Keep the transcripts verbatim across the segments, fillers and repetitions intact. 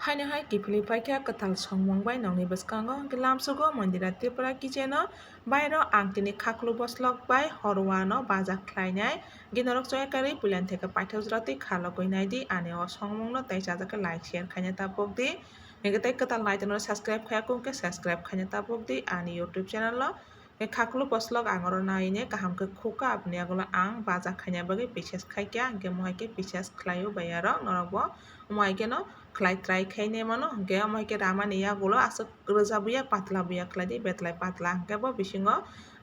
Haino hai kiphilwi paikha kwtal songmung bai nokni bwskango, hwnkhe lamsogo Mandira Tripura Kitchen o. Bairo ang tini khaklu boslok bai horwa no baja khlainai. Hwnkhe norok choya karwi puilani theke paithak jora twi khalogwi naidi ani o songmung no, tei chajak khe like share khaina ta pokdi. Hwnkhe tei kwtal nai tongno subscribe khaiya khe subscribe khaina ta pokdi ani YouTube channel o. Hwnkhe khaklu boslok ang oro naine kaham khe khukha, aboni yagulo ang baja khaina bagwi pieces khaikha, hwnkhe mohai khe pieces khlaio bai aro norok bo mohai kheno khlai try khainai mano, hwnkhe omo hai khe ramani yagulo aswk rwja buya patla buya khlai di, betlai patla, hwnkhe bo bisingo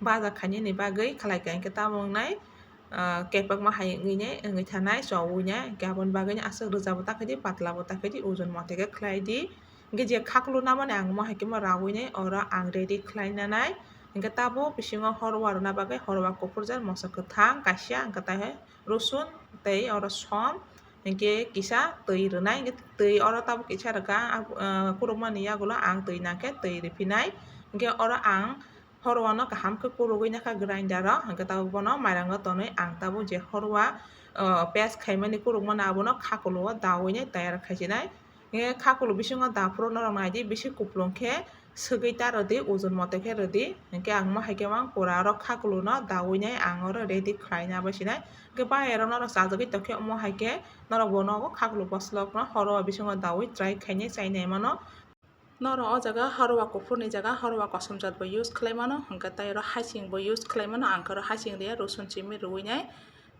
baja khainani bagwi khlai kha, hwnkhe tabuk wngnai, ah, kepakma hai wngwi nai, wngwi thanai, chowui nai, hwnkhe aboni bagwi aswk rwja bo ta khaidi, patla bo ta khaidi, ojon mote khe khlai di. Hwnkhe je khaklu namani ang omo hai khe ma rawui nai, oro ang ready khlai nanai, hwnkhe tabuk bisingo horwa rwna bagwi horwa kuphur jak, moso kwthang kaisa, hwnkhe tai hai rosun tei oro som, hwnkhe kisa twi rwnai, hwnkhe twi oro tabuk kisa rwkha, ah, kurukmani yagulo ang twi nangkhe twi rwphinai, hwnkhe oro ang horwano kaham khe kurugwi nakha grinder o, hwnkhe tabuk bono mairango tonwi ang tabuk je horwa, ah, paste khaimani kurukmani abono khakulu o daui nai tayar khaisinai. Hwnkhe khakulu bisingo daphuru norok naidi, bisi kuplung khe swgwi ta rwdi, ojon mote khe rwdi. Hwnkhe ang omo hai khe mang pura oro khakulu no daui nai ang oro ready khlaina bai sinai. Hwnkhe bayarok norok chajagwi tongkhe omo hai khe norok bo nogo khakulu boslok no horo bisingo daui try khainai chainai mano. Norok o jaga horwa kuphurni jaga horwa kosom jat bo use khlai mano, hwnkhe tai oro hasing bo use khlai mano, ang khe oro hasing riya, rosun simi rwui nai.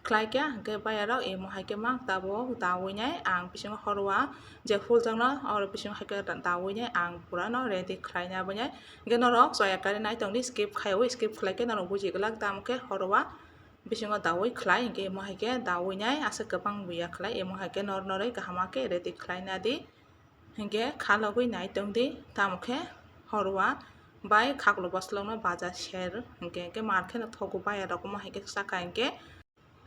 Khlai kha, hwnkhe bayarok imo hai khe mang tabuk daui nai ang bisingo horwa je phuljakno oro bisingo hai khe daui nai ang purano ready khlaina bai nai. Hwnkhe norok choya karwi nai tongdi, skip khaiwi, skip khlai khe norok buji glak tamo khe horwa bisingo daui khlai, hwnkhe imo hai khe daui nai aswk kwbang buya khlai, imo hai khe nor norwi kaham khe ready khlaina di. Hwnkhe khalogwi nai tongdi, tamo khe horwa bai khakulu boslokno baja ser, hwnkhe, hwnkhe mar kheno thogo bayarok omo hai khe saka hwnkhe.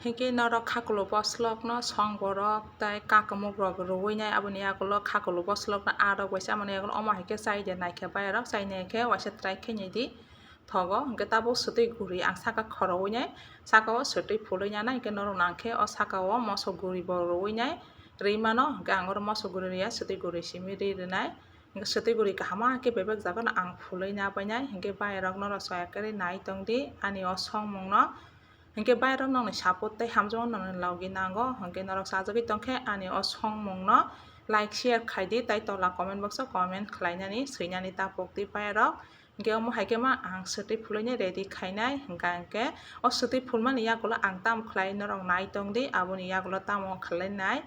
Hwnkhe norok khakulu boslokno song borok tei kakamuk rok rwui nai, aboni yagulo khakulu boslokno aa rok bai chamani yagulo omo hai khe chai de naikhe bayarok, chai naikhe waisa try khe nai di. Thogo, hwnkhe tabuk swtwi guri ang saka khorogwi nai, saka o swtwi phulwi nanai, hwnkhe norok nangkhe o saka o moso guri bo rwui nai rwi mano, hwnkhe ang oro moso guri rwya, swtwi guri simi ri rwnai, hwnkhe swtwi guri kaham khe bebak jaga no ang phulwi na bai nai, hwnkhe bayarok norok soya kwrwi nai tongdi ani o songmung no. Hwnkhe bayarok nokni support tei hamjakma nokni logi nango, hwnkhe norok chajagwi tongkhe ani o songmung no like share khaidi, tei tola comment box o comment khlainani swinani ta pokdi bayarok. Hwnkhe omo hai khe ma ang swtwi phulwini ready khainai, hwnkha hwnkhe o swtwi phulmani yagulo ang tamo khlai norok nai tongdi, aboni yagulo tamo khlai nai.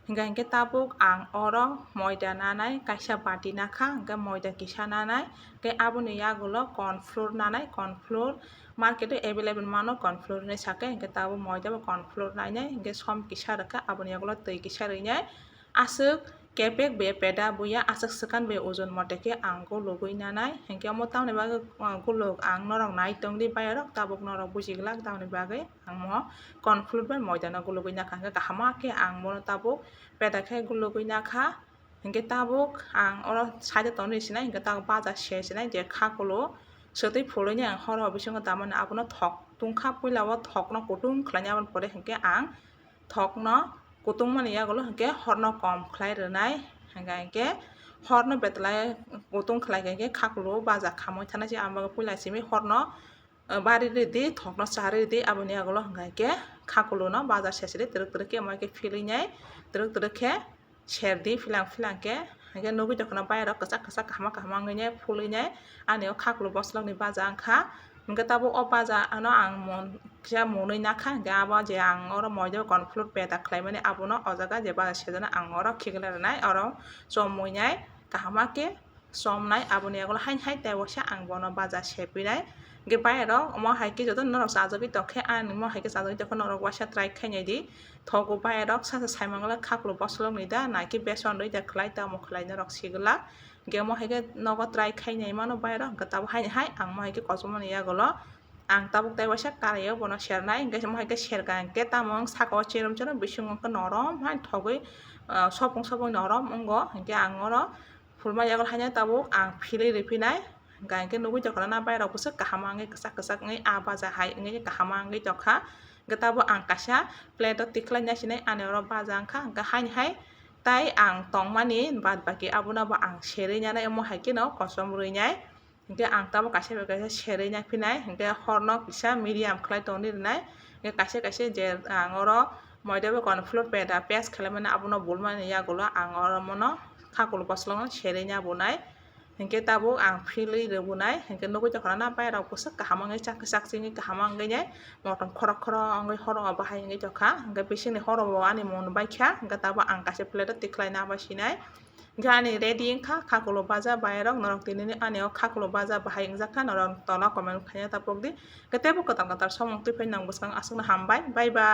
Hwnkha hwnkhe tabuk ang oro moida nanai kaisa bati nakha, hwnkhe moida kisa nanai, hwnkhe aboni yagulo corn flour nanai, corn flour market o available mano, corn flour hinwi sakhe, hwnkhe tabuk moida bo corn flour nainai, hwnkhe som kisa rwkha, aboni yagulo twi kisa rwinai. Aswk kepek bai peda buya, aswk swkan bai ojon mote khe ang gulugwi nanai. Hinkhe omo tamoni bagwi, ah, guluk ang norok nai tongdi bayarok, tabuk norok buji glak tamoni bagwi ang mo corn flour bai moida no gulugwi nakha. Hinkhe kaham khe ang bono tabuk peda khe gulugwi nakha. Hinkhe tabuk ang oro side o tonwi sinai, hinkhe tabuk baja se sinai je khakulu swtwi phulwini ang horo bisingo damani abono thok tungkha, puila o thokno kutung khlainai, aboni pore hinkhe ang thokno kutungmani yagulo hinkhe horno kom khlai rwnai, hinkha hinkhe horno betla kutung khlai kha hinkhe khakulu baja khamwi thanai se, ang bagwi puila simi horno, eh, bari rwdi, thokno charwi rwdi, aboni yagulo hinkha hinkhe khakuluno baja sesri twrwk twrwk khe omo khe philwi nai twrwk twrwk khe serdi philang philang khe. Hinkhe nugwi tongkha bayarok kwchak kwchak kaham kaham wngwi nai phulwi nai ani o khakulu boslokni baja wngkha. Hinkhe tabuk o baja ano ang mon kisa monwi nakha, hinkhe abo je ang oro moida corn flour peda khlaimani abono o jaga je baja sejana ang oro khiklai rwnai, oro chomwi nai kaham khe chomnai, aboni yagulo haini hai tei waisa ang bono baja sepinai. Hinkhe bayarok omo hai khe joto norok chajagwi tongkhe, ani omo hai khe chajagwi tongkhe norok waisa try khainai di. Thogo bayarok sasa saimangla khakulu boslokni da, naikhe beson rwi da khlai, tamo khlai norok sigwlak. Hinkhe omo hai khe nogo try khainai mano bayarok, hinkhe tabuk haini hai ang omo hai khe kochomani yagulo ang tabuk tei waisa karaio bono sernai, hinkhe omo hai khe serka hinkhe tamo wng saka o cherum cherum, bisingo khe norom hai thogwi, ah, sopung sopung norom wngo, hinkhe ang oro phulma yagulo haino tabuk ang philwi riphinai, hinkhe nugwi tongkha na bayarok bwswk kaham wngwi kwchak kwchak wngwi ah baja hai wngwi kaham wngwi tongkha. Hinkhe tabuk ang kaisa plate o tikhlai nai sinai ani oro baja wngkha, hinkhe haini hai Tai ang tongmani bad baki abono bo ang serwi nanai, omo hai kheno kosom rwi nai. Hingke ang tabuk kaisa bai kaisa serwi nai phinai, hingke horno kisa medium khlai tongni rwnai. Hingke kaisa kaisa je ang oro moida bai corn flour peda paste khlaimani abono bulmani yagulo ang oro mono khakulo boslono serwi na bunai. Hingke tabuk ang philwi rwbunai, hingke nugui tongkha na, bai rok bwswk kaham wngwi chak chak chini kaham wngwi nai motom khorok khorok wngwi horo bahai wngwi tongkha, hingke bisingni horo bo ani mungno baikha, hingke tabuk ang kaisa plate o tikhlai na bai sinai. Hingke ani ready wngkha khakulo baja bai rok, norok tini ani o khakulo baja bahai wngjakha, norok tola comment khaina tapukdi, hingke teibo kwtal kwtal somung twi phai nang bwskang aswkno hambai, bye bye.